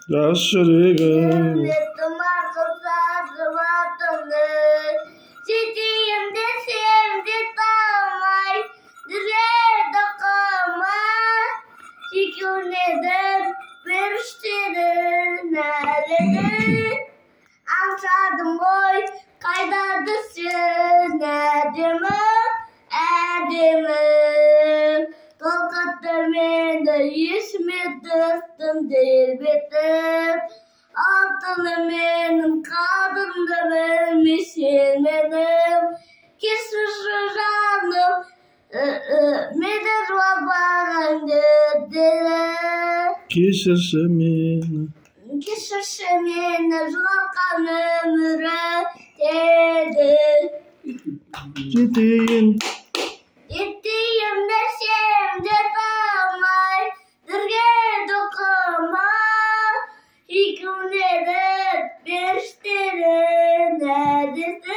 Жас жүрегім. Мақұл атымды, жетейін десем жете алмай, дүре тоқыма. Сүйкімді періштенің әледі. Аңсадым ғой, қайда түсін әдемі, әдемі. Толқытты мені, есіме түстім тербетіп. Алтыны менің қадірімді білмесең менің. Кешірші жаным, мені жылатпаған деді. Кешірші мені. Кешірші мені жылатқан өмірі деді. Жетейін. Жетейін десем жете алмай, бірге тоқыма. Сүйкімді періштенің әдеті.